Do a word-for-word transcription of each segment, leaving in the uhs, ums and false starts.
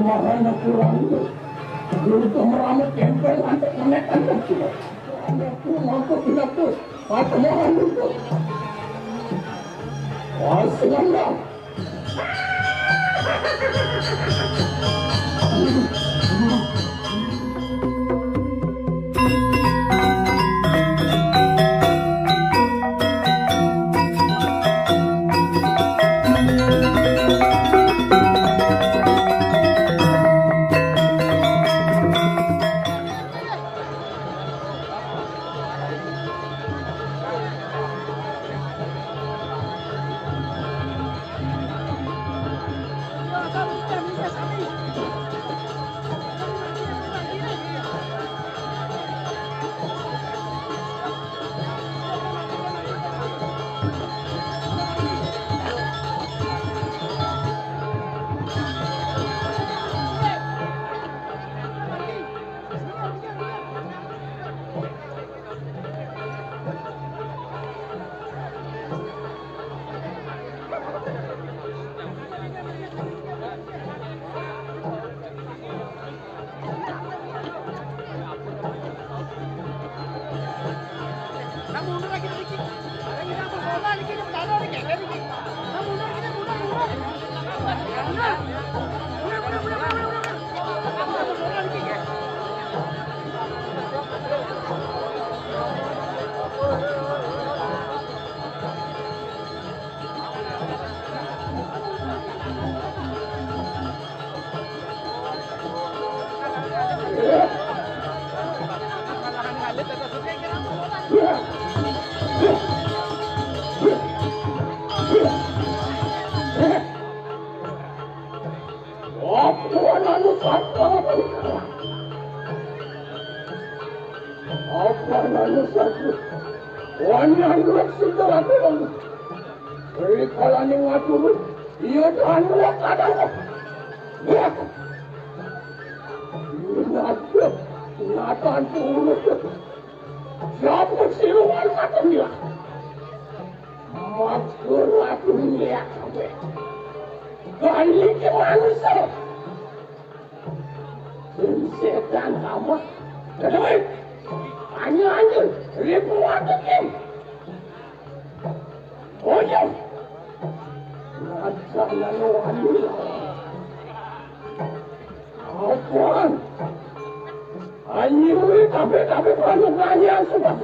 Mahana kurang tu. Dulu tu meramu tempel nanti konek kan tu. Aku mampu bilang tu. Mata mahana tu. Wah, senang dah. Apa nanu satu? Apa nanu satu? Wani anu sudah aku. Beri kalani ngatur. Iya, anu kadang. Ya. Ini ada. Nyata turun. Siapa sih lu ngatur dia? Maksud aku niat sampai. Balik ke manusia. Setan sama. Kedua. Hanya, hanya. Ribu waktu, Kim. Oh, iya. Raja Nanowalu. Apaan? Anjing, tapi, tapi masuk nanya sudah.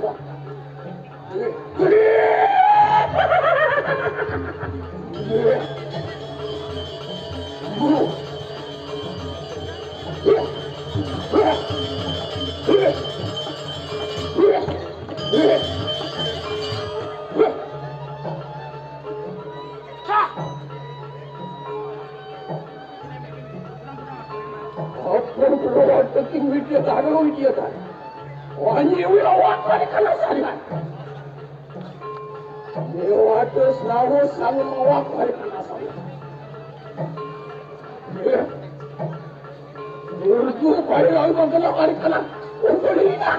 Apa yang perlu teking Widyadhara, Widyadhara? Wani wira wakari kana salian. Dewa terus lawas sama mawak hari kana salian. Ya. Urdu bayi lalu mengkena hari kana. Untuk lina.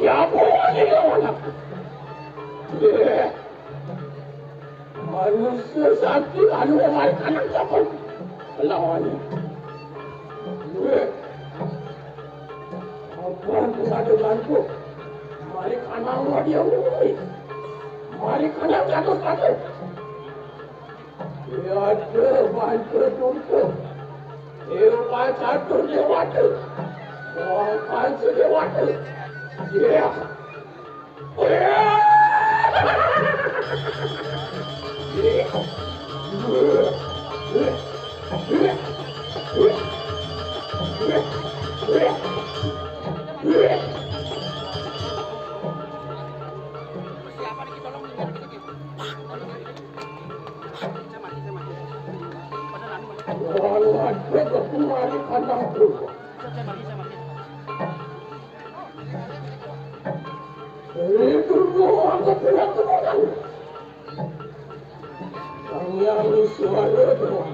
Siapa lagi lawan aku? Manusia sakti anu mari kanan siapa? Lawan. Apa yang ada bantu? Mari kanan dia. Mari kanan jatuh satu. Tiada bantu tuntung. Dewa catur dewata. Wong pansu dewata. Ya. Sang Hyang Iswara Dewa.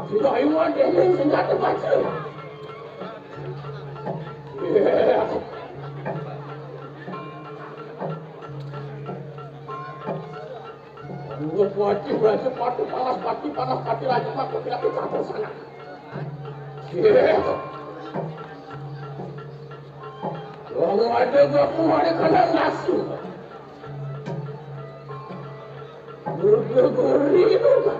Sida iwang dening senjata baja. Iya. Wajib raja pati panas pati panas pati raja maka tidak dicampur sana. Iya. Wong ada gak kemarin kena nasi. Gurguri itu kan.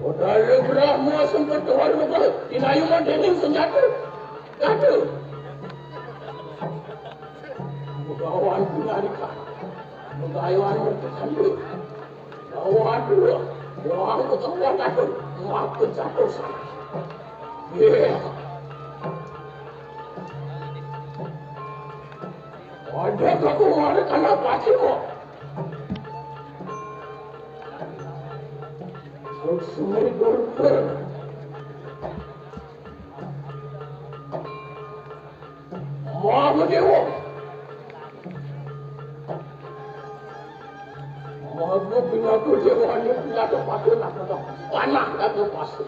Udara Brahma sempat keluar lupa. Tinayungan dening senjata. Kata. Bukawan pinarika. Bukawan mertekandu. Bukawan dulu. Bukawan bukawan kata. Makin satu sana. Iya. Ada kaku ada kena pati kok. Semua berber. Maha Dewa. Maha Pinatu Dewa ini pinatu pati nak. Panah kata pasti.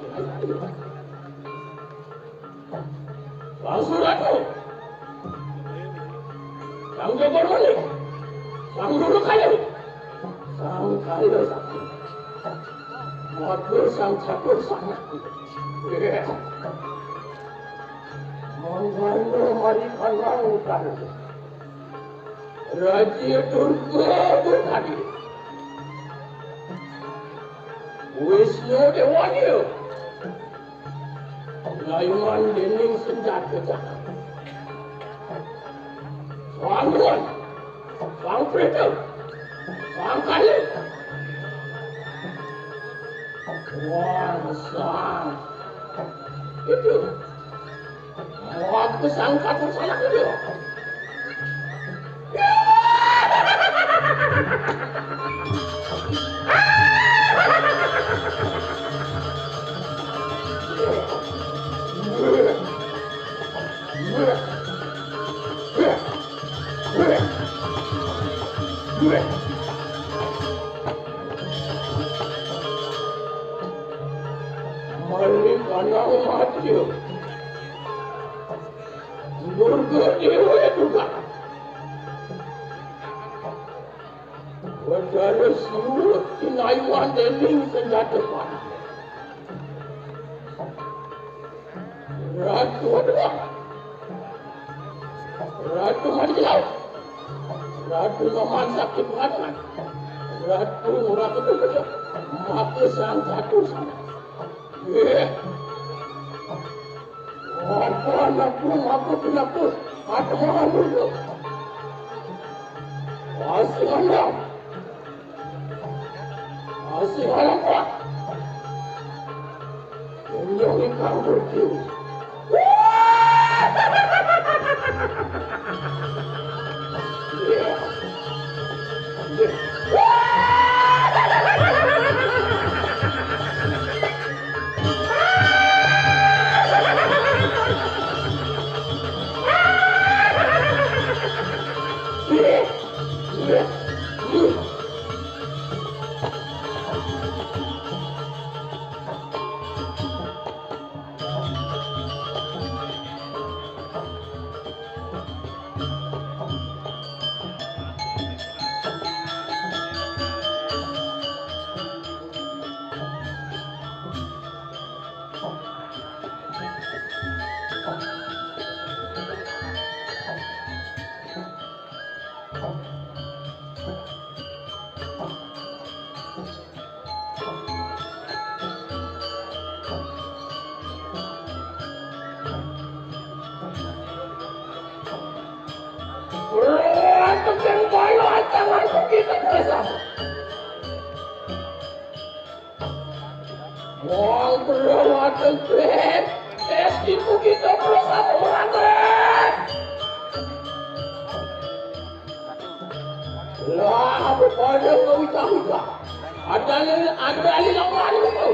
Langsung aku. Sang Jogor Muni. Sang Guru Kayu. Sang Kayu Sakti. Waduh, sang catur sangat. Iya. Mangkana mari kanang utara. Raja Durga Durgadi. Wisnu Dewania. Layungan dening senjata cakar. Bangun! Bangkit! Bangkit! Wah, sang. Itu. Wah, aku sangka salah itu. Malik anak mati. Durga Dewa juga. Wadara Siwa tinayuan dening senjata panah. Ratu adalah Ratu Mati Laut. Ratu Noman Sakti Pengadilan. Ratu Ratu Tujuh. Maka sang satu sana. Eh. Apa anakku, aku penakut. Ada orang dulu. Masih ada. Masih ada kuat. Yang ikang berkiu. Wah, tukang boyo aja langsung kita bersama. Wong berawatan bed, es ibu kita bersama orang bed. Lah, apa pada nggak usah usah. Ada ada ada lawan itu.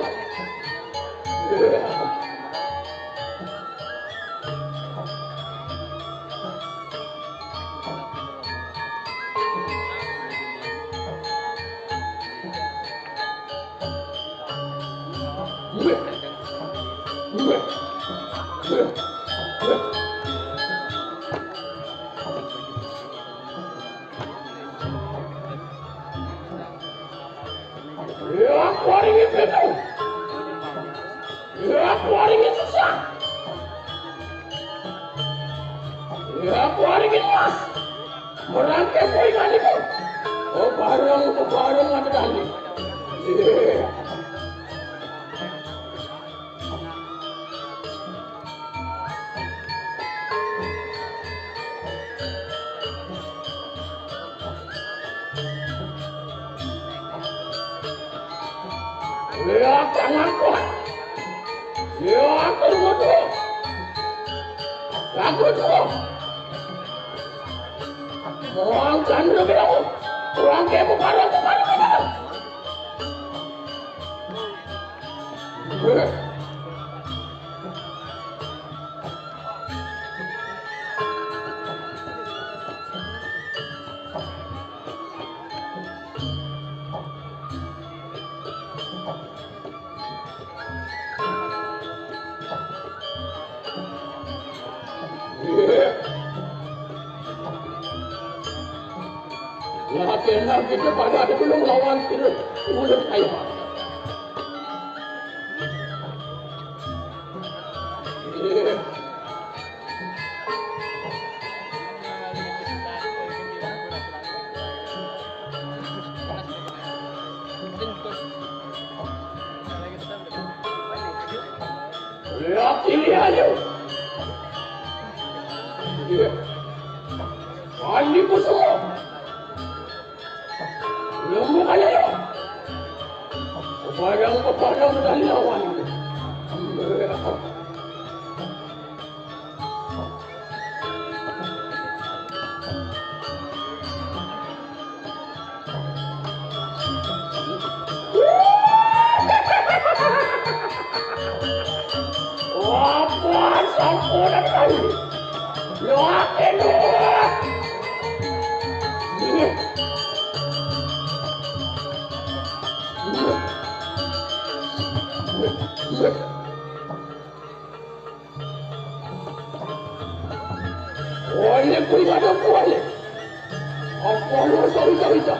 Ya, aku hari ini betul. Ya, aku hari ini susah. Ya, aku hari ini mas. Merangkai poin kali tu. Oh, bareng, bareng ada kali. Iya. Ya, jangan kuat. Ya, aku mau tuh. Aku tuh. Orang kan udah bilang, orang kayak bukan, bukan, bukan. Latihan kita pada ada belum lawan kita. Udah kayak Laki dia aja. Iya. Kali ku semua. Belum buka ya. Kepada kepada udah lawan. Apa sampuran kali? Lo apa lu? Oleh pribadi kuali. Apa lu tahu tahu itu?